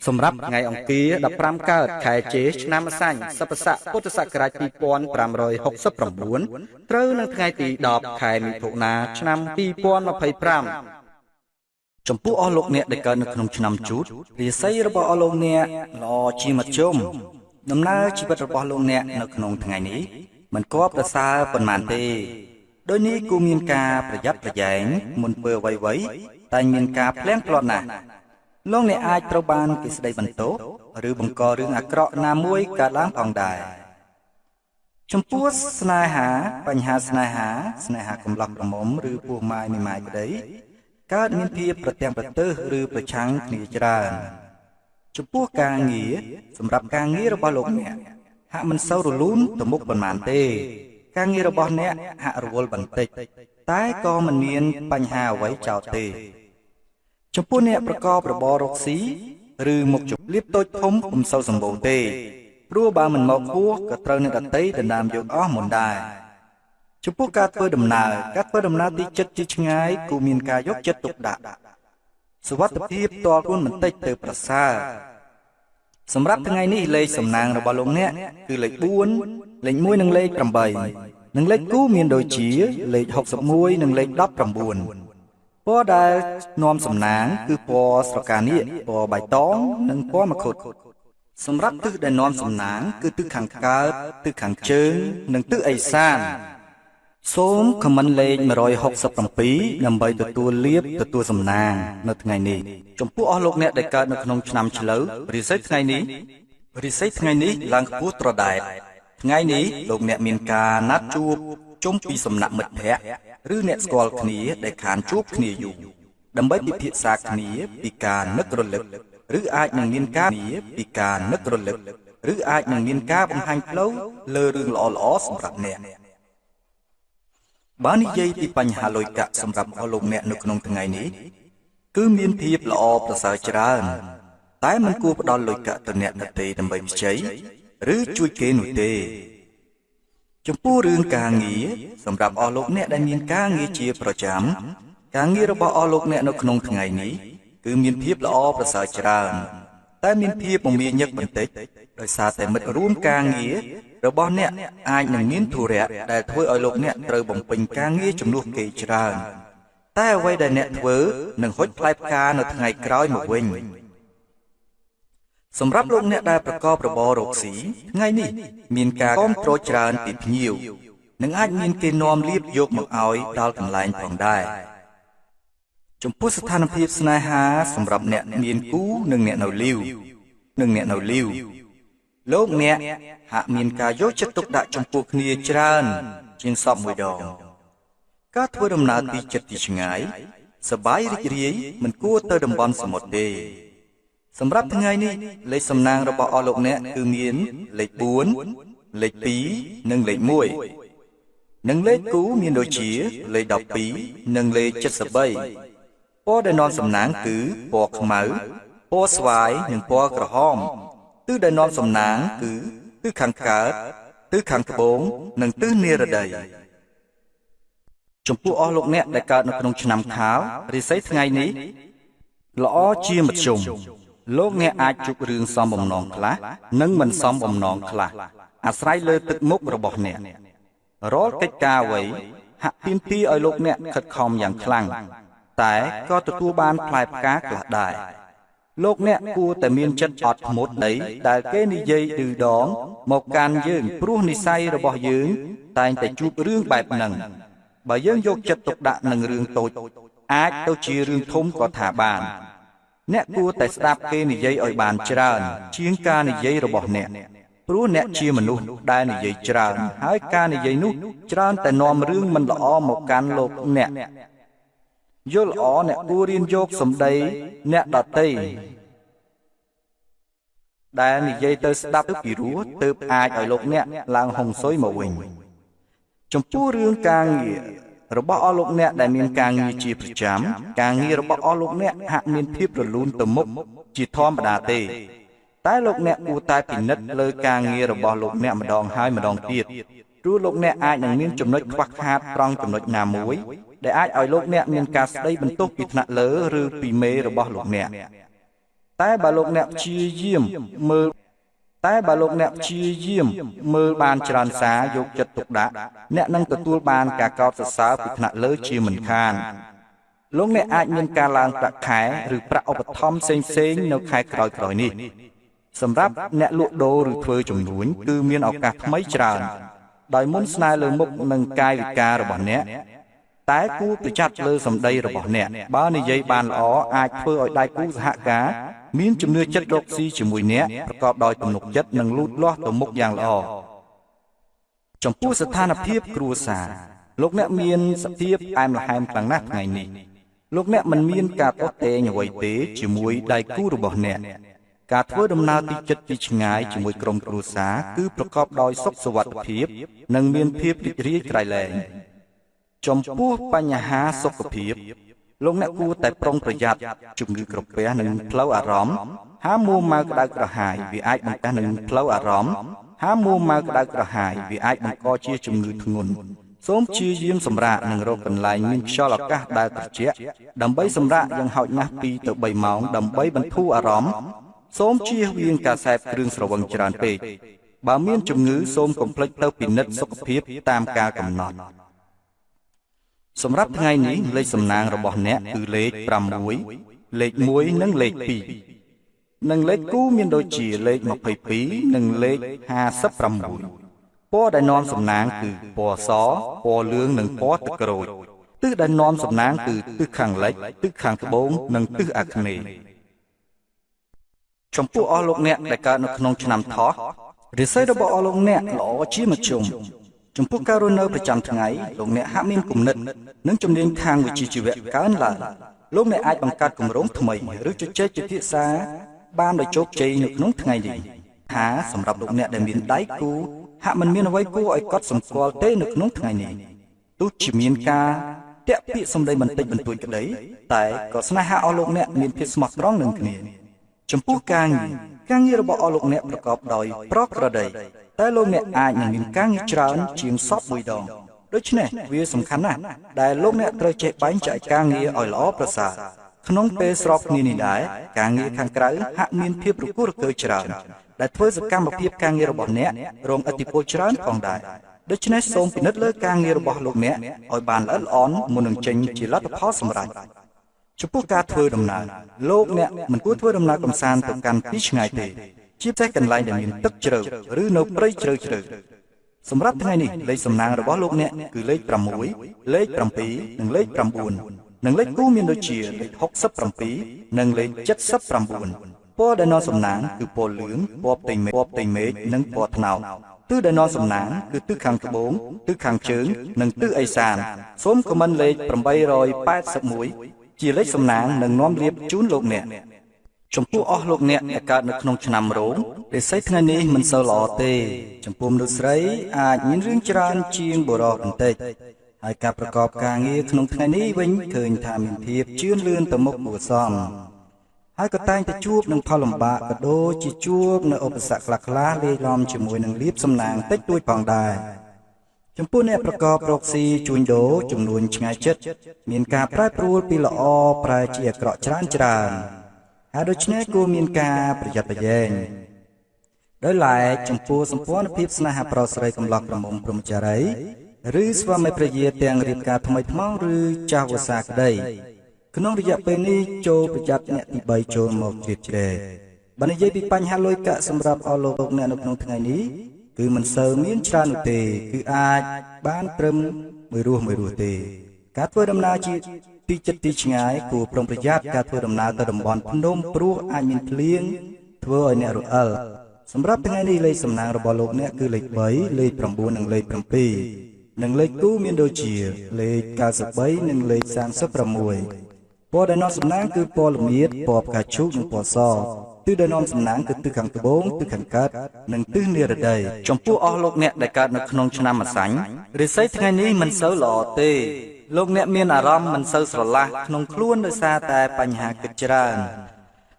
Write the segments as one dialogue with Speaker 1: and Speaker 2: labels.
Speaker 1: សម្រាប់ថ្ងៃអង្គារ15កើតខែជេឆ្នាំម្សាញ់សពស័កពុទ្ធសករាជ2569ត្រូវនៅថ្ងៃទី10ខែមិថុនាឆ្នាំ2025ចំពោះអស់លោកអ្នកដែលកើតនៅក្នុងឆ្នាំជូតរាសីរបស់អស់លោកអ្នកល្អជាមធ្យមដំណើរជីវិតរបស់លោកអ្នកនៅក្នុងថ្ងៃនេះមិនគប្បីប្រសើរប៉ុន្មានទេដោយនេះគួរមានការប្រយ័ត្នប្រយែងមុនធ្វើអ្វីៗតែមានការភ្លៀងភ្លាត់ណាស់លោកអ្នកអាចត្រូវបានគេស្ដីបន្ទោសឬបង្ករឿងអាក្រក់ណាមួយកើតឡើងផងដែរចំពោះស្នេហាបញ្ហាស្នេហាស្នេហាកំឡោះក្រមុំឬពោះម៉ាយមេម៉ាយក្តីកើតមានភាពប្រទាំងប្រទើសឬប្រឆាំងគ្នាច្រើនចំពោះការងារសម្រាប់ការងាររបស់លោកអ្នកហាក់មិនសូវរលូនទៅមុខប៉ុន្មានទេការងាររបស់អ្នកហាក់រវល់បន្តិចតែក៏មិនមានបញ្ហាអ្វីចោទទេចំពោះអ្នកប្រកបរបររកស៊ីឬមុខជម្លៀបតូចធំពុំសូវសម្បូរទេព្រោះបើមិនមកហួសក៏ត្រូវអ្នកដទៃដណ្ដើមយកអស់មុនដែរចំពោះការធ្វើដំណើរការធ្វើដំណើរទីជិតទីឆ្ងាយគួរមានការយកចិត្តទុកដាក់សុវត្ថិភាពផ្ទាល់ខ្លួនបន្តិចទៅប្រសើរសម្រាប់ថ្ងៃនេះលេខសំណាងរបស់លោកអ្នកគឺលេខ4លេខ1និងលេខ8និងលេខគូមានដូចជាលេខ61និងលេខ19ពណ៌ដែលនាំសំណាងគឺពណ៌ស្រកានាគពណ៌បៃតងនិងពណ៌មគុតសម្រាប់ទិសដែលនាំសំណាងគឺទិសខាងកើតទិសខាងជើងនិងទិសឦសានសូមខមមិនលេខ167ដើម្បីទទួលលាភទទួលសំណាងនៅថ្ងៃនេះចំពោះអស់លោកអ្នកដែលកើតនៅក្នុងឆ្នាំឆ្លូវរាសីថ្ងៃនេះរាសីថ្ងៃនេះឡើងខ្ពស់ត្រដែតថ្ងៃនេះលោកអ្នកមានការណាត់ជួបជុំពីសំណាក់មិត្តភ័ក្តិឬអ្នកស្គាល់គ្នាដែលខានជួបគ្នាយូរដើម្បីពិភាក្សាគ្នាពីការនឹករលឹកឬអាចនឹងមានការពីការនឹករលឹកឬអាចនឹងមានការបង្ហាញផ្លូវលើរឿងល្អៗសម្រាប់អ្នកបើនិយាយពីបញ្ហាលុយកាក់សម្រាប់អស់លោកអ្នកនៅក្នុងថ្ងៃនេះគឺមានភាពល្អប្រសើរច្រើនតែមិនគួរផ្ដល់លុយកាក់ទៅអ្នកដទៃដើម្បីខ្ចីឬជួយគេនោះទេចំពោះរឿងការងារសម្រាប់អស់លោកអ្នកដែលមានការងារជាប្រចាំការងាររបស់អស់លោកអ្នកនៅក្នុងថ្ងៃនេះគឺមានភាពល្អប្រសើរច្រើនតែមានភាពមមាញឹកបន្តិចដោយសារតែមិត្តរួមការងាររបស់អ្នកអាចនឹងមានធុរៈដែលធ្វើឲ្យលោកអ្នកត្រូវបំពេញការងារជំនួសគេច្រើនតែអ្វីដែលអ្នកធ្វើនឹងហុចផ្លែផ្កានៅថ្ងៃក្រោយមកវិញសម្រាប់លោកអ្នកដែលប្រកបរបររកស៊ីថ្ងៃនេះមានការគាំទ្រច្រើនពីភ្ញៀវនិងអាចមានគេនាំលាភយកមកឲ្យដល់កន្លែងផងដែរចំពោះស្ថានភាពស្នេហាសម្រាប់អ្នកមានគូនិងអ្នកនៅលីវនិងអ្នកនៅលីវលោកអ្នកហាក់មានការយកចិត្តទុកដាក់ចំពោះគ្នាច្រើនជាងសពមួយដងការធ្វើដំណើរទីជិតទីឆ្ងាយសប្បាយរីករាយមិនគួរទៅតំបន់សមុទ្រទេសម្រាប់ថ្ងៃនេះលេខសំណាងរបស់អស់លោកអ្នកគឺមានលេខ4លេខ2និងលេខ1និងលេខគូមានដូចជាលេខ12និងលេខ73ពណ៌ដែលនាំសំណាងគឺពណ៌ខ្មៅពណ៌ស្វាយនិងពណ៌ក្រហមទិសដែលនាំសំណាងគឺទិសខាងកើតទិសខាងត្បូងនិងទិសនិរតីចំពោះអស់លោកអ្នកដែលកើតនៅក្នុងឆ្នាំខាលរាសីថ្ងៃនេះល្អជាមធ្យមលោកអ្នកអាចជួបរឿងសមបំណងខ្លះនិងមិនសមបំណងខ្លះអាស្រ័យលើទឹកមុខរបស់អ្នករាល់កិច្ចការអ្វីហាក់ទាមទារឲ្យលោកអ្នកខិតខំយ៉ាងខ្លាំងតែក៏ទទួលបានផ្លែផ្កាខ្លះដែរលោកអ្នកគួរតែមានចិត្តអត់ធ្មត់ដីដែលគេនិយាយឌឺដងមកកាន់យើងព្រោះនិស័យរបស់យើងតែងតែជួបរឿងបែបហ្នឹងបើយើងយកចិត្តទុកដាក់នឹងរឿងតូចអាចទៅជារឿងធំក៏ថាបានអ្នកគួរតែស្ដាប់គេនិយាយឲ្យបានច្រើនជាងការនិយាយរបស់អ្នកព្រោះអ្នកជាមនុស្សដែលនិយាយច្រើនហើយការនិយាយនោះច្រើនតែនាំរឿងមិនល្អមកកាន់លោកអ្នកយល់ល្អអ្នកគួររៀនយកសម្ដីអ្នកដទៃដែលនិយាយទៅស្ដាប់ទៅពីរោះទើបអាចឲ្យលោកអ្នកឡើងហុងស៊ុយមកវិញចំពោះរឿងការងាររបស់អស់លោកអ្នកដែលមានការងារជាប្រចាំការងាររបស់អស់លោកអ្នកហាក់មានភាពរលូនទៅមុខជាធម្មតាទេតែលោកអ្នកគួរតែពិនិត្យលើការងាររបស់លោកអ្នកម្ដងហើយម្ដងទៀតព្រោះលោកអ្នកអាចនឹងមានចំណុចខ្វះខាតត្រង់ចំណុចណាមួយដែលអាចឲ្យលោកអ្នកមានការស្ដីបន្ទោសពីថ្នាក់លើឬពីមេរបស់លោកអ្នក តែបើលោកអ្នកព្យាយាមមើលតែបើលោកអ្នកព្យាយាមមើលបានច្រើនសារយកចិត្តទុកដាក់អ្នកនឹងទទួលបានការកោតសរសើរពីថ្នាក់លើជាមិនខានលោកអ្នកអាចមានការឡើងប្រាក់ខែឬប្រាក់ឧបត្ថម្ភផ្សេងៗនៅខែក្រោយៗនេះសម្រាប់អ្នកលក់ដូរឬធ្វើជំនួញគឺមានឱកាសថ្មីច្រើនដោយមុនស្នេហ៍លើមុខនិងកាយវិការរបស់អ្នកតែគួរប្រយ័ត្នលើសម្ដីរបស់អ្នកបើនិយាយបានល្អអាចធ្វើឲ្យដៃគូសហការមានជំនឿចិត្តរកស៊ីជាមួយអ្នកប្រកបដោយទំនុកចិត្តនិងលូតលាស់ទៅមុខយ៉ាងល្អចំពោះស្ថានភាពគ្រួសារលោកអ្នកមានសភាពផ្អែមល្ហែមខ្លាំងណាស់ថ្ងៃនេះលោកអ្នកមិនមានការទាស់ទែងអ្វីទេជាមួយដៃគូរបស់អ្នកការធ្វើដំណើរទីជិតទីឆ្ងាយជាមួយក្រុមគ្រួសារគឺប្រកបដោយសុខសុវត្ថិភាពនិងមានភាពរីករាយក្រៃលែងចំពោះបញ្ហាសុខភាពលោកអ្នកគួរតែប្រុងប្រយ័ត្នជំងឺក្រពះនិងផ្លូវអារម្មណ៍ហាមមួម៉ៅក្តៅក្រហាយវាអាចបង្កនឹងផ្លូវអារម្មណ៍ហាមមួម៉ៅក្តៅក្រហាយវាអាចបង្កជាជំងឺធ្ងន់សូមព្យាយាមសម្រាកនិងរកកន្លែងមានខ្យល់អាកាសដែលត្រជាក់ដើម្បីសម្រាកយ៉ាងហោចណាស់2ទៅ3ម៉ោងដើម្បីបន្ធូរអារម្មណ៍សូមជៀសវាងការសេពគ្រឿងស្រវឹងច្រើនពេកបើមានជំងឺសូមកុំភ្លេចទៅពិនិត្យសុខភាពតាមការកំណត់សម្រាប់ថ្ងៃនេះលេខសំណាងរបស់អ្នកគឺលេខ6លេខ1និងលេខ2និងលេខគូមានដូចជាលេខ22និងលេខ56ពណ៌ដែលនាំសំណាងគឺពណ៌សពណ៌លឿងនិងពណ៌ទឹកក្រូចទិសដែលនាំសំណាងគឺទិសខាងលិចទិសខាងត្បូងនិងទិសអាគ្នេយ៍ចំពោះអស់លោកអ្នកដែលកើតនៅក្នុងឆ្នាំថោះរាសីរបស់អស់លោកអ្នកល្អជាមធ្យមចំពោះការរស់នៅប្រចាំថ្ងៃលោកអ្នកហាក់មានគំនិតនិងជំនាញខាងវិជ្ជាជីវៈកើនឡើងលោកអ្នកអាចបង្កើតគម្រោងថ្មីឬជជែកពិភាក្សាបានដោយជោគជ័យនៅក្នុងថ្ងៃនេះថាសម្រាប់លោកអ្នកដែលមានដៃគូហាក់មិនមានអ្វីគួរឲ្យកត់សម្គាល់ទេនៅក្នុងថ្ងៃនេះទោះជាមានការតាក់ពាក្យសម្ដីបន្តិចបន្តួចក្តីតែក៏ស្នេហាអស់លោកអ្នកមានភាពស្មោះត្រង់នឹងគ្នាចំពោះការងាររបស់អស់លោកអ្នកប្រកបដោយប្រក្រតីតែលោកអ្នកអាចនឹងមានការងារច្រើនជាងសពមួយដងដូច្នេះវាសំខាន់ណាស់ដែលលោកអ្នកត្រូវចេះបែងចែកការងារឲ្យល្អប្រសើរក្នុងពេលស្របគ្នានេះដែរការងារខាងក្រៅហាក់មានភាពរគោះរកើច្រើនដែលធ្វើសកម្មភាពការងាររបស់អ្នករងឥទ្ធិពលច្រើនផងដែរដូច្នេះសូមពិនិត្យលើការងាររបស់លោកអ្នកឲ្យបានល្អិតល្អន់មុននឹងចេញជាលទ្ធផលសម្រេចចំពោះការធ្វើដំណើរលោកអ្នកមិនគួរធ្វើដំណើរកម្សាន្តទៅកាន់ទីឆ្ងាយទេជាពិសេសកន្លែងដែលមានទឹកជ្រៅឬនៅព្រៃជ្រៅជ្រៅសម្រាប់ថ្ងៃនេះលេខសំណាងរបស់លោកអ្នកគឺលេខ6លេខ7និងលេខ9និងលេខគូមានដូចជាលេខ67និងលេខ79ពណ៌ដែលនាំសំណាងគឺពណ៌លឿងពណ៌ផ្ទៃមេឃពណ៌ផ្ទៃមេឃនិងពណ៌ត្នោតទិសដែលនាំសំណាងគឺទិសខាងត្បូងទិសខាងជើងនិងទិសឦសានសូមខមមិនលេខ881ជាលេខសំណាងនិងនាំលាភជូនលោកអ្នកចំពោះអស់លោកអ្នកដែលកើតនៅក្នុងឆ្នាំរោងរាសីថ្ងៃនេះមិនសូវល្អទេចំពោះមនុស្សស្រីអាចមានរឿងច្រើនជាងបុរសបន្តិចហើយការប្រកបការងារក្នុងថ្ងៃនេះវិញឃើញថាមានភាពជឿនលឿនទៅមុខគួរសមហើយក៏តែងតែជួបនឹងផលលំបាកក៏ដូចជាជួបនៅឧបសគ្គខ្លះៗលាយឡំជាមួយនឹងលាភសំណាងតិចតួចផងដែរចំពោះអ្នកប្រកបរកស៊ីជួញដូរចំនួនឆ្ងាយចិត្តមានការប្រែប្រួលពីល្អប្រែជាអាក្រក់ច្រើនច្រើនហើយដូច្នេះគួរមានការប្រយ័ត្នប្រយែងដោយឡែកចំពោះសម្ព័ន្ធភាពស្នេហាប្រុសស្រីកំឡោះក្រមុំព្រហ្មចារីឬស្វាមីភរិយាទាំងរៀបការថ្មីថ្មោងឬចាស់វស្សាក្តីក្នុងរយៈពេលនេះចូលប្រយ័ត្នអ្នកទី3ចូលមកជ្រៀតជ្រែកបើនិយាយពីបញ្ហាលុយកាក់សម្រាប់អស់លោកអ្នកនៅក្នុងថ្ងៃនេះគឺមិនសូវមានច្រើននោះទេគឺអាចបានត្រឹមមួយរស់មួយរស់ទេការធ្វើដំណើរជាទីជិតទីឆ្ងាយគួរប្រុងប្រយ័ត្នការធ្វើដំណើរទៅតំបន់ភ្នំព្រោះអាចមានភ្លៀងធ្វើឲ្យអ្នករអិលសម្រាប់ថ្ងៃនេះលេខសំណាងរបស់លោកអ្នកគឺលេខ3លេខ9និងលេខ7និងលេខគូមានដូចជាលេខ93និងលេខ36ពណ៌ដែលនាំសំណាងគឺពណ៌ល្មៀតពណ៌ផ្កាឈូកនិងពណ៌សទិសដែលនាំសំណាងគឺទិសខាងត្បូងទិសខាងកើតនិងទិសនិរតីចំពោះអស់លោកអ្នកដែលកើតនៅក្នុងឆ្នាំម្សាញ់រាសីថ្ងៃនេះមិនសូវល្អទេលោកអ្នកមានអារម្មណ៍មិនសូវស្រឡះក្នុងខ្លួនដោយសារតែបញ្ហាគិតច្រើន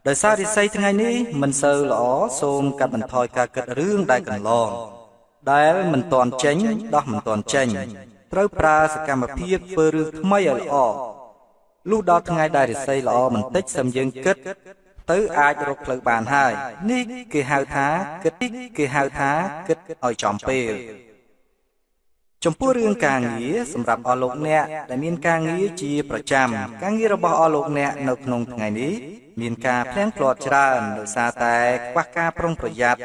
Speaker 1: ដោយសាររាសីថ្ងៃនេះមិនសូវល្អសូមកាត់បន្ថយការគិតរឿងដែលកន្លងដែលមិនទាន់ចេញដោះមិនទាន់ចេញត្រូវប្រើសកម្មភាពធ្វើរឿងថ្មីឲ្យល្អលុះដល់ថ្ងៃដែលរាសីល្អបន្តិចសឹមយើងគិត ទៅអាចរកផ្លូវបានហើយនេះគេហៅថាគិតគេហៅថាគិតឲ្យចំពេលចំពោះរឿងការងារសម្រាប់អស់លោកអ្នកដែលមានការងារជាប្រចាំការងាររបស់អស់លោកអ្នកនៅក្នុងថ្ងៃនេះមានការភ្លៀងភ្លាត់ច្រើនដោយសារតែខ្វះការប្រុងប្រយ័ត្ន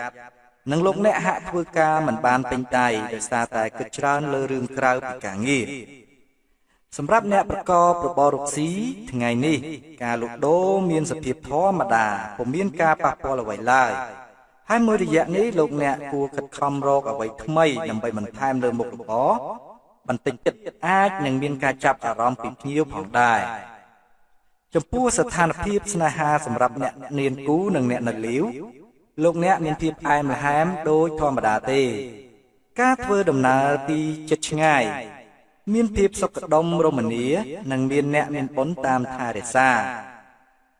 Speaker 1: និងលោកអ្នកហាក់ធ្វើការមិនបានពេញដៃដោយសារតែគិតច្រើនលើរឿងក្រៅពីការងារសម្រាប់អ្នកប្រកបរបររកស៊ីថ្ងៃនេះការលក់ដូរមានសភាពធម្មតាពុំមានការប៉ះពាល់អ្វីឡើយហើយមួយរយៈនេះលោកអ្នកគួរខិតខំរកអ្វីថ្មីដើម្បីបន្ថែមលើមុខរបរបន្តិចទៀតអាចនឹងមានការចាប់អារម្មណ៍ពីភ្ញៀវផងដែរចំពោះស្ថានភាពស្នេហាសម្រាប់អ្នកនាងគូនិងអ្នកនៅលីវលោកអ្នកមានភាពផ្អែមល្ហែមដូចធម្មតាទេការធ្វើដំណើរទីជិតឆ្ងាយមានភាពសុខដុមរមនានិងមានអ្នកមានបុណ្យតាមថែរក្សា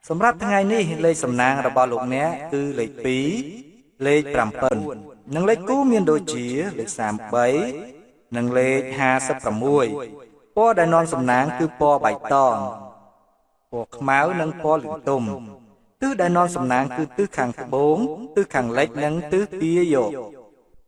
Speaker 1: សម្រាប់ថ្ងៃនេះលេខសំណាងរបស់លោកអ្នកគឺលេខ2លេខ7និងលេខគូមានដូចជាលេខ33និងលេខ56ពណ៌ដែលនាំសំណាងគឺពណ៌បៃតងពណ៌ខ្មៅនិងពណ៌លឿងទុំទិសដែលនាំសំណាងគឺទិសខាងត្បូងទិសខាងលិចនិងទិសពាយក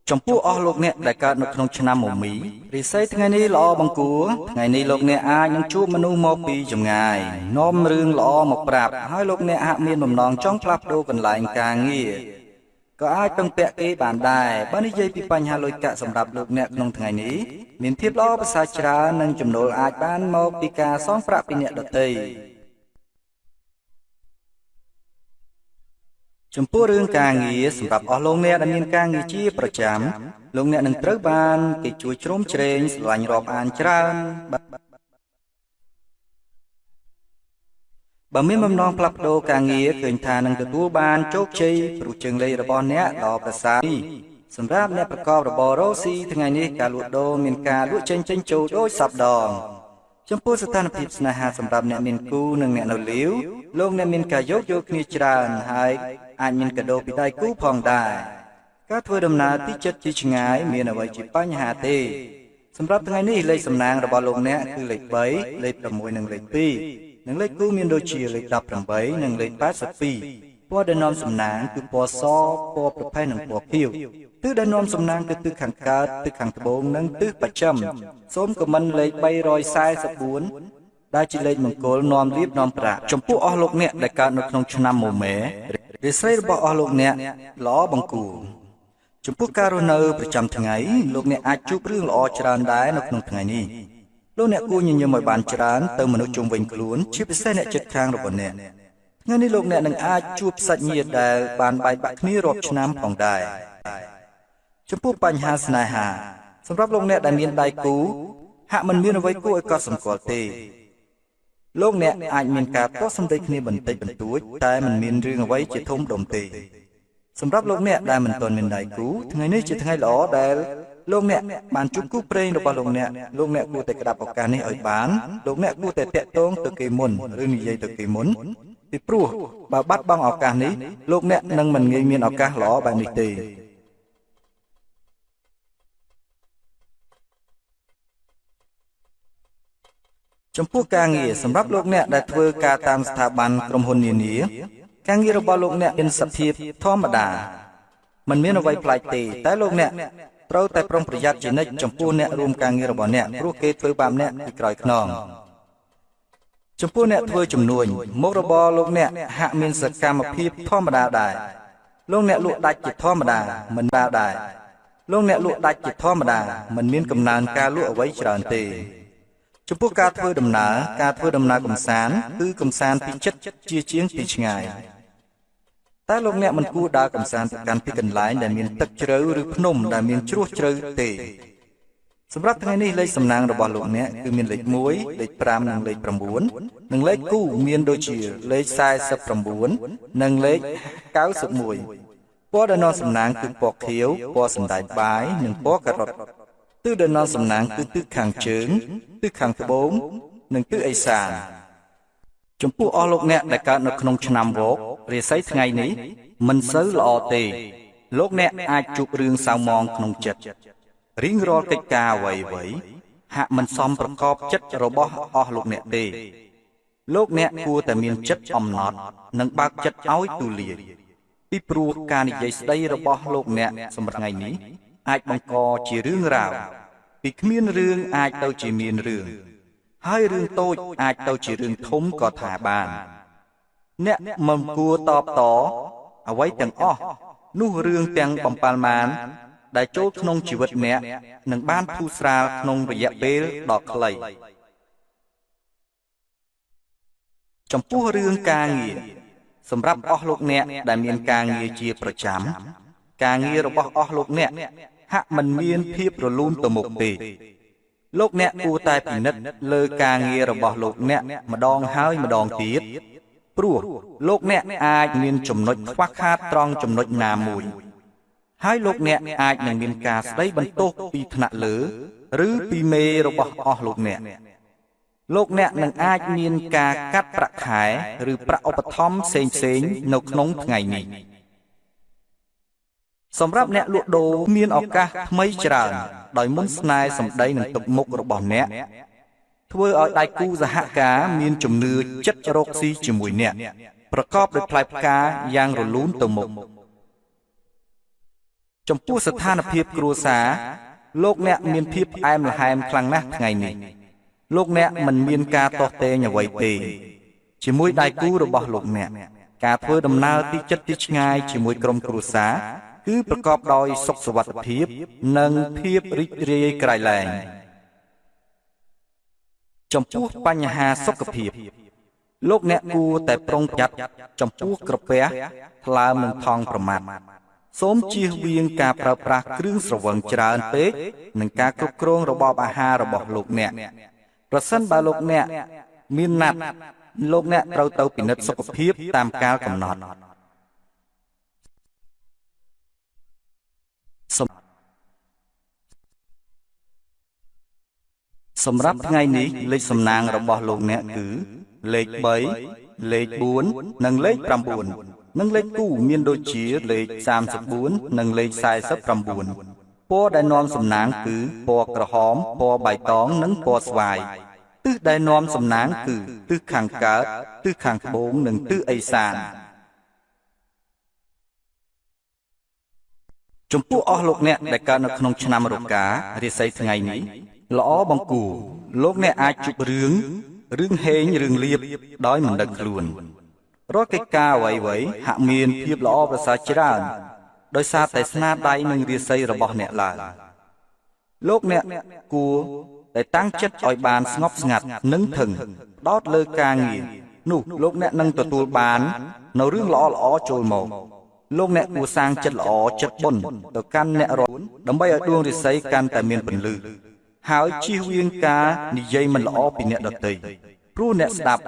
Speaker 1: ចំពោះអស់លោកអ្នកដែលកើតនៅក្នុងឆ្នាំមមីរាសីថ្ងៃនេះល្អបង្គួរថ្ងៃនេះលោកអ្នកអាចនឹងជួបមនុស្សមកពីចម្ងាយនាំរឿងល្អមកប្រាប់ហើយលោកអ្នកហាក់មានបំណងចង់ផ្លាស់ប្ដូរកន្លែងការងារក៏អាចពឹងពាក់គេបានដែរបើនិយាយពីបញ្ហាលុយកាក់សម្រាប់លោកអ្នកក្នុងថ្ងៃនេះមានភាពល្អប្រសើរច្រើននិងចំណូលអាចបានមកពីការសងប្រាក់ពីអ្នកដទៃចំពោះរឿងការងារសម្រាប់អស់លោកអ្នកដែលមានការងារជាប្រចាំលោកអ្នកនឹងត្រូវបានគេជួយជ្រោមជ្រែងស្រឡាញ់រាប់អានច្រើនបើមានបំណងផ្លាស់ប្ដូរការងារឃើញថានឹងទទួលបានជោគជ័យព្រោះជើងលេខរបស់អ្នកល្អប្រសើរសម្រាប់អ្នកប្រកបរបររកស៊ីថ្ងៃនេះការលក់ដូរមានការលក់ចេញចេញចូលដូចសព្វដងចំពោះស្ថានភាពស្នេហាសម្រាប់អ្នកមានគូនិងអ្នកនៅលីវលោកអ្នកមានការយោគយល់គ្នាច្រើនហើយអាចមានកាដូពីដៃគូផងដែរការធ្វើដំណើរទីជិតទីឆ្ងាយមានអ្វីជាបញ្ហាទេសម្រាប់ថ្ងៃនេះលេខសំណាងរបស់លោកអ្នកគឺលេខ3លេខ6និងលេខ2និងលេខគូមានដូចជាលេខ18និងលេខ82ពណ៌ដែលនាំសំណាងគឺពណ៌សពណ៌ប្រផេះនិងពណ៌ខៀវទិសដែលនាំសំណាងគឺទិសខាងកើតទិសខាងត្បូងនិងទិសបស្ចិមសូមខមមិនលេខ344ដែលជាលេខមង្គលនាំលាភនាំប្រាក់ចំពោះអស់លោកអ្នកដែលកើតនៅក្នុងឆ្នាំមមេរាសីរបស់អស់លោកអ្នកល្អបង្គួរចំពោះការរស់នៅប្រចាំថ្ងៃលោកអ្នកអាចជួបរឿងល្អច្រើនដែរនៅក្នុងថ្ងៃនេះលោកអ្នកគួរញញឹមឲ្យបានច្រើនទៅមនុស្សជុំវិញខ្លួនជាពិសេសអ្នកជិតខាងរបស់អ្នកថ្ងៃនេះលោកអ្នកនឹងអាចជួបសាច់ញាតិដែលបានបែកបាក់គ្នារាប់ឆ្នាំផងដែរចំពោះបញ្ហាស្នេហាសម្រាប់លោកអ្នកដែលមានដៃគូហាក់មិនមានអ្វីគួរឲ្យកត់សម្គាល់ទេលោកអ្នកអាចមានការទាស់សម្ដីគ្នាបន្តិចបន្តួចតែមិនមានរឿងអ្វីជាធំដុំទេសម្រាប់លោកអ្នកដែលមិនទាន់មានដៃគូថ្ងៃនេះជាថ្ងៃល្អដែលលោកអ្នកបានជួបគូព្រេងរបស់លោកអ្នកលោកអ្នកគួរតែក្តាប់ឱកាសនេះឲ្យបានលោកអ្នកគួរតែតាក់ទងទៅគេមុនឬនិយាយទៅគេមុនពីព្រោះបើបាត់បង់ឱកាសនេះលោកអ្នកនឹងមិនងាយមានឱកាសល្អបែបនេះទេចំពោះការងារសម្រាប់លោកអ្នកដែលធ្វើការតាមស្ថាប័នក្រុមហ៊ុននានាការងាររបស់លោកអ្នកមានសភាពធម្មតាមិនមានអ្វីប្លែកទេតែលោកអ្នកត្រូវតែប្រុងប្រយ័ត្នជានិច្ចចំពោះអ្នករួមការងាររបស់អ្នកព្រោះគេធ្វើបាបអ្នកពីក្រោយខ្នងចំពោះអ្នកធ្វើជំនួញមុខរបរលោកអ្នកហាក់មានសកម្មភាពធម្មតាដែរលោកអ្នកលក់ដាច់ជាធម្មតាមិនដែរលោកអ្នកលក់ដាច់ជាធម្មតាមិនមានកំណើនការលក់អ្វីច្រើនទេចំពោះការធ្វើដំណើរការធ្វើដំណើរកម្សាន្តគឺកម្សាន្តពីចិត្តជាជាងពីឆ្ងាយតែលោកអ្នកមិនគួរដើរកម្សាន្តទៅកាន់ទីកន្លែងដែលមានទឹកជ្រៅឬភ្នំដែលមានជ្រោះជ្រៅទេសម្រាប់ថ្ងៃនេះលេខសំណាងរបស់លោកអ្នកគឺមានលេខ1លេខ5និងលេខ9និងលេខគូមានដូចជាលេខ49និងលេខ91ពណ៌ដែលនាំសំណាងគឺពណ៌ខៀវពណ៌សណ្តែកបាយនិងពណ៌ការ៉ុតទិសដែលនាំសំណាងគឺទិសខាងជើងទិសខាងត្បូងនិងទិសឦសានចំពោះអស់លោកអ្នកដែលកើតនៅក្នុងឆ្នាំវករាសីថ្ងៃនេះមិនសូវល្អទេលោកអ្នកអាចជួបរឿងសៅហ្មងក្នុងចិត្តរៀងរាល់កិច្ចការអ្វីៗហាក់មិនសមប្រកបចិត្តរបស់អស់លោកអ្នកទេ លោកអ្នកគួរតែមានចិត្តអំណត់និងបើកចិត្តឲ្យទូលាយពីព្រោះការនិយាយស្ដីរបស់លោកអ្នកសម្រាប់ថ្ងៃនេះអាចបង្កជារឿងរ៉ាវពីគ្មានរឿងអាចទៅជាមានរឿងហើយរឿងតូចអាចទៅជារឿងធំក៏ថាបានអ្នកមិនគួរតបតអ្វីទាំងអស់នោះរឿងទាំងបំប៉ាល់មានដែលចូលក្នុងជីវិតអ្នកនឹងបានធូរស្រាលក្នុងរយៈពេលដ៏ខ្លីចំពោះរឿងការងារសម្រាប់អស់លោកអ្នកដែលមានការងារជាប្រចាំការងាររបស់អស់លោកអ្នកហាក់មិនមានភាពរលូនទៅមុខទេលោកអ្នកគួរតែពិនិត្យលើការងាររបស់លោកអ្នកម្ដងហើយម្ដងទៀតព្រោះលោកអ្នកអាចមានចំណុចខ្វះខាតត្រង់ចំណុចណាមួយហើយលោកអ្នកអាចនឹងមានការស្ដីបន្ទោសពីថ្នាក់លើឬពីមេរបស់អស់លោកអ្នកលោកអ្នកនឹងអាចមានការកាត់ប្រាក់ខែឬប្រាក់ឧបត្ថម្ភផ្សេងៗនៅក្នុងថ្ងៃនេះសម្រាប់អ្នកលក់ដូរមានឱកាសថ្មីច្រើនដោយមុនស្នេហ៍សម្ដីនឹងទឹកមុខរបស់អ្នកធ្វើឲ្យដៃគូសហការមានជំនឿចិត្តរកស៊ីជាមួយអ្នកប្រកបដោយផ្លែផ្កាយ៉ាងរលូនទៅមុខចំពោះស្ថានភាពគ្រួសារលោកអ្នកមានភាពផ្អែមល្ហែមខ្លាំងណាស់ថ្ងៃនេះលោកអ្នកមិនមានការទាស់ទែងអ្វីទេជាមួយដៃគូរបស់លោកអ្នកការធ្វើដំណើរទីជិតទីឆ្ងាយជាមួយក្រុមគ្រួសារគឺប្រកបដោយសុខសុវត្ថិភាពនិងភាពរីករាយក្រៃលែងចំពោះបញ្ហាសុខភាពលោកអ្នកគួរតែប្រុងប្រយ័ត្នចំពោះក្រពះថ្លើមនិងថង់ប្រមាត់សូមជៀសវាងការប្រើប្រាស់គ្រឿងស្រវឹងច្រើនពេកនិងការគ្រប់គ្រងរបបអាហាររបស់លោកអ្នកប្រសិនបើលោកអ្នកមានណាត់លោកអ្នកត្រូវទៅពិនិត្យសុខភាពតាមកាលកំណត់សម្រាប់ថ្ងៃនេះលេខសំណាងរបស់លោកអ្នកគឺលេខ3លេខ4និងលេខ9និងលេខគូមានដូចជាលេខ34និងលេខ49ពណ៌ដែលនាំសំណាងគឺពណ៌ក្រហមពណ៌បៃតងនិងពណ៌ស្វាយទិសដែលនាំសំណាងគឺទិសខាងកើតទិសខាងត្បូងនិងទិសឦសានចំពោះអស់លោកអ្នកដែលកើតនៅក្នុងឆ្នាំរការាសីថ្ងៃនេះល្អបង្គួរលោកអ្នកអាចជួបរឿងរឿងហេងរឿងលៀបដោយមិនដឹងខ្លួនរាល់កិច្ចការអ្វីៗហាក់មានភាពល្អប្រសើរច្រើនដោយសារតែស្នាដៃនិងរាសីរបស់អ្នកឡើយលោកអ្នកគួរតែតាំងចិត្តឲ្យបានស្ងប់ស្ងាត់និងធឹងដោតលើការងារនោះលោកអ្នកនឹងទទួលបាននៅរឿងល្អៗចូលមកលោកអ្នកគួរសាងចិត្តល្អចិត្តបុណ្យទៅកាន់អ្នករត់ដើម្បីឲ្យដួងរាសីកាន់តែមានពន្លឺហើយជៀសវាងការនិយាយមិនល្អពីអ្នកដទៃព្រោះអ្នកស្ដាប់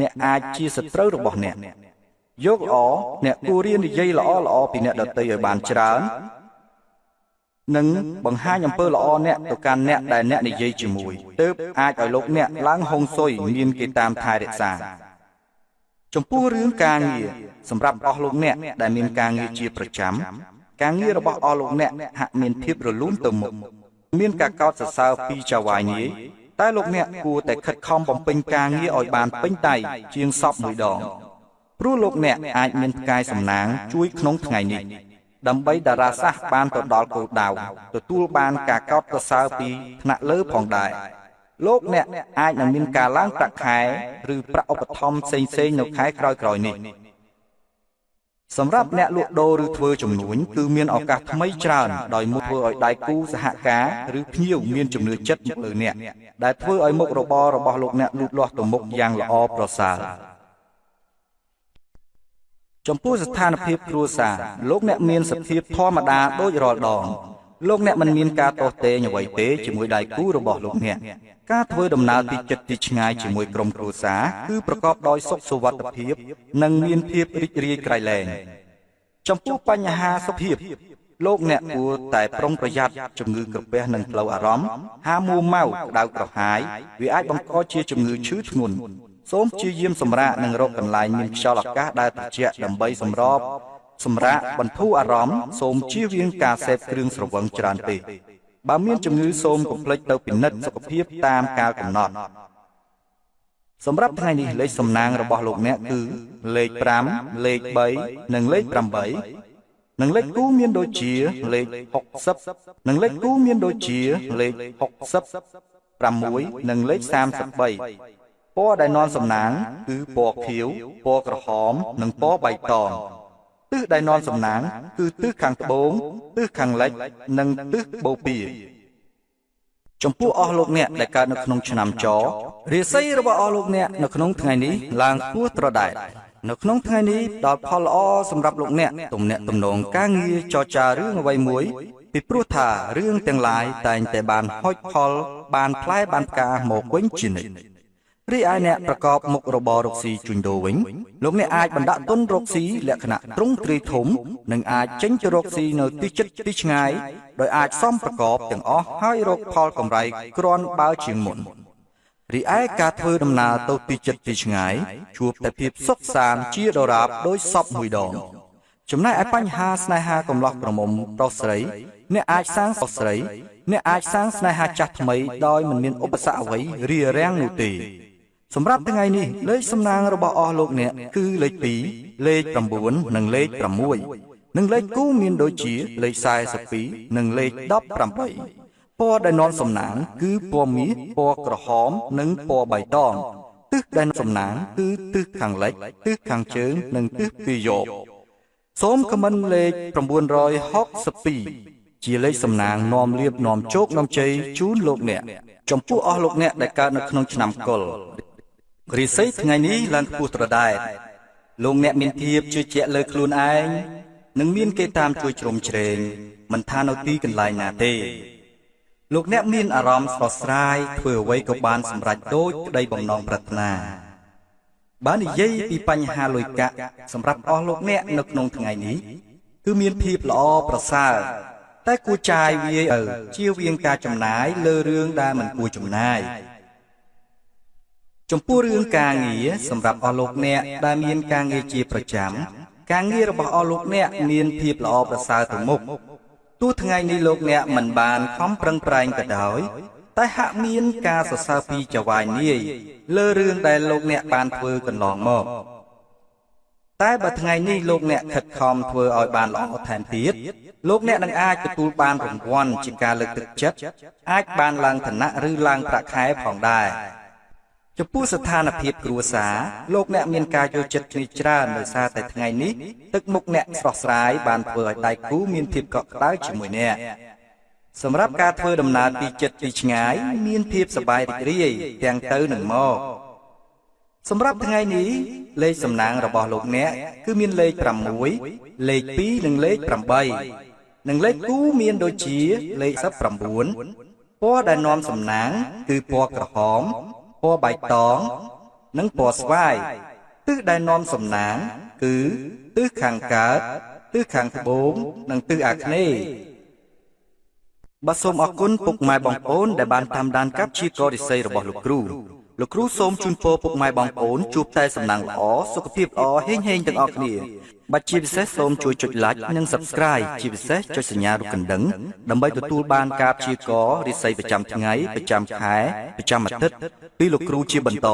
Speaker 1: អ្នកអាចជាសត្រូវរបស់អ្នកយកល្អអ្នកគួររៀននិយាយល្អៗពីអ្នកដទៃឲ្យបានច្រើននិងបង្ហាញអំពើល្អអ្នកទៅកាន់អ្នកដែលអ្នកនិយាយជាមួយទើបអាចឲ្យលោកអ្នកឡើងហុងស៊ុយមានគេតាមថែរក្សាចំពោះរឿងការងារសម្រាប់អស់លោកអ្នកដែលមានការងារជាប្រចាំការងាររបស់អស់លោកអ្នកហាក់មានភាពរលូនទៅមុខមានការកោតសរសើរពីចៅហ្វាយនាយតែលោកអ្នកគួរតែខិតខំបំពេញការងារឲ្យបានពេញដៃជាងសពមួយដងព្រោះលោកអ្នកអាចមានផ្កាយសំណាងជួយក្នុងថ្ងៃនេះដើម្បីតារាសាស្ត្របានទៅដល់គោលដៅទទួលបានការកោតសរសើរពីថ្នាក់លើផងដែរលោកអ្នកអាចនឹងមានការឡើងប្រាក់ខែឬប្រាក់ឧបត្ថម្ភផ្សេងៗនៅខែក្រោយៗនេះសម្រាប់អ្នកលក់ដូរឬធ្វើជំនួញគឺមានឱកាសថ្មីច្រើនដោយមុខធ្វើឲ្យដៃគូសហការឬភ្ញៀវមានជំនឿចិត្តមកលើអ្នកដែលធ្វើឲ្យមុខរបររបស់លោកអ្នកលូតលាស់ទៅមុខយ៉ាងល្អប្រសើរចំពោះស្ថានភាពគ្រួសារលោកអ្នកមានសភាពធម្មតាដូចរាល់ដងលោកអ្នកមិនមានការទាស់ទែងអ្វីទេជាមួយដៃគូរបស់លោកអ្នកការធ្វើដំណើរទីជិតទីឆ្ងាយជាមួយក្រុមគ្រួសារគឺប្រកបដោយសុខសុវត្ថិភាពនិងមានភាពរីករាយក្រៃលែងចំពោះបញ្ហាសុខភាពលោកអ្នកគួរតែប្រុងប្រយ័ត្នជំងឺក្រពះនិងផ្លូវអារម្មណ៍ហាមួម៉ៅក្តៅក្រហាយវាអាចបង្កជាជំងឺឈឺធ្ងន់សូមព្យាយាមសម្រាកនិងរកកន្លែងមានខ្យល់អាកាសដែលត្រជាក់ដើម្បីសម្របសម្រាកបន្ធូរអារម្មណ៍សូមជៀសវាងការសេពគ្រឿងស្រវឹងច្រើនពេកបើមានជំងឺសូមកុំភ្លេចទៅពិនិត្យសុខភាពតាមកាលកំណត់ សម្រាប់ថ្ងៃនេះលេខសំណាងរបស់លោកអ្នកគឺលេខ5លេខ3និងលេខ8និងលេខគូមានដូចជាលេខ60និងលេខគូមានដូចជាលេខ66និងលេខ33ពណ៌ដែលនាំសំណាងគឺពណ៌ខៀវពណ៌ក្រហមនិងពណ៌បៃតងទិសដែលនាំសំណាងគឺទិសខាងត្បូងទិសខាងលិចនិងទិសបូព៌ាចំពោះអស់លោកអ្នកដែលកើតនៅក្នុងឆ្នាំចរាសីរបស់អស់លោកអ្នកនៅក្នុងថ្ងៃនេះឡើងខ្ពស់ត្រដែតនៅក្នុងថ្ងៃនេះដល់ផលល្អសម្រាប់លោកអ្នកទំនាក់ទំនងការងារចរចារឿងអ្វីមួយពីព្រោះថារឿងទាំងឡាយតែងតែបានហុចផលបានផ្លែបានផ្កាមកវិញជានិច្ចរីឯអ្នកប្រកបមុខរបររកស៊ីជួញដូរវិញលោកអ្នកអាចបណ្ដាក់ទុនរកស៊ីលក្ខណៈទ្រង់ទ្រាយធំនិងអាចចេញទៅរកស៊ីនៅទីជិតទីឆ្ងាយដោយអាចសមប្រកបទាំងអស់ហើយរកផលកម្រៃគ្រាន់បើជាងមុនរីឯការធ្វើដំណើរទៅទីជិតទីឆ្ងាយជួបតែភាពសុខសាន្តជាដរាបដោយសពមួយដងចំណែកឯបញ្ហាស្នេហាកំឡោះក្រមុំប្រុសស្រីអ្នកអាចសាងស្រីអ្នកអាចសាងស្នេហាចាស់ថ្មីដោយមិនមានឧបសគ្គអ្វីរារាំងនោះទេសម្រាប់ថ្ងៃនេះលេខសំណាងរបស់អស់លោកអ្នកគឺលេខ2លេខ9និងលេខ6និងលេខគូមានដូចជាលេខ42និងលេខ18ពណ៌ដែលនាំសំណាងគឺពណ៌មាសពណ៌ក្រហមនិងពណ៌បៃតងទិសដែលសំណាងគឺទិសខាងលិចទិសខាងជើងនិងទិសពាយ័ព្យសូមខមមិនលេខ962ជាលេខសំណាងនាំលាភនាំជោគនាំជ័យជូនលោកអ្នកចំពោះអស់លោកអ្នកដែលកើតនៅក្នុងឆ្នាំកុលរាសីថ្ងៃនេះឡើងខ្ពស់ត្រដែតលោកអ្នកមានភាពជឿជាក់លើខ្លួនឯងនិងមានគេតាមជួយជ្រោមជ្រែងមិនថានៅទីកន្លែងណាទេលោកអ្នកមានអារម្មណ៍ស្រស់ស្រាយធ្វើអ្វីក៏បានសម្រេចដូចក្តីបំណងប្រាថ្នាបើនិយាយពីបញ្ហាលុយកាក់សម្រាប់អស់លោកអ្នកនៅក្នុងថ្ងៃនេះគឺមានភាពល្អប្រសើរតែគួរចាយវាយជៀសវាងការចំណាយលើរឿងដែលមិនគួរចំណាយចំពោះរឿងការងារសម្រាប់អស់លោកអ្នកដែលមានការងារជាប្រចាំការងាររបស់អស់លោកអ្នកមានភាពល្អប្រសើរទៅមុខទោះថ្ងៃនេះលោកអ្នកមិនបានខំប្រឹងប្រែងក៏ដោយតែហាក់មានការសរសើរពីចៅហ្វាយនាយលើរឿងដែលលោកអ្នកបានធ្វើកន្លងមកតែបើថ្ងៃនេះលោកអ្នកខិតខំធ្វើឲ្យបានល្អថែមទៀតលោកអ្នកនឹងអាចទទួលបានរង្វាន់ជាការលើកទឹកចិត្តអាចបានឡើងឋានៈឬឡើងប្រាក់ខែផងដែរចំពោះស្ថានភាពគ្រួសារលោកអ្នកមានការយល់ចិត្តគ្នាច្រើនដោយសារតែថ្ងៃនេះទឹកមុខអ្នកស្រស់ស្រាយបានធ្វើឲ្យដៃគូមានភាពកក់ក្ដៅជាមួយអ្នកសម្រាប់ការធ្វើដំណើរទីជិតទីឆ្ងាយមានភាពសប្បាយរីករាយទាំងទៅនិងមកសម្រាប់ថ្ងៃនេះលេខសំណាងរបស់លោកអ្នកគឺមានលេខ6លេខ2និងលេខ8និងលេខគូមានដូចជាលេខ19ពណ៌ដែលនាំសំណាងគឺពណ៌ក្រហមពណ៌បៃតងនិងពណ៌ស្វាយទិសដែលនាំសំណាងគឺទិសខាងកើតទិសខាងត្បូងនិងទិសអាគ្នេយ៍បាទសូមអរគុណពុកម៉ែបងប្អូនដែលបានតាមដានការព្យាករណ៍រាសីរបស់លោកគ្រូលោកគ្រូសូមជូនពរពុកម៉ែបងប្អូនជួបតែសំណាងល្អសុខភាពល្អហេងហេងទាំងអស់គ្នាបាទជាពិសេសសូមជួយចុច Like និង Subscribe ជាពិសេសចុចសញ្ញារូបកណ្ដឹងដើម្បីទទួលបានការព្យាករណ៍រាសីប្រចាំថ្ងៃប្រចាំខែប្រចាំអាទិត្យពីលោកគ្រូជាបន្ត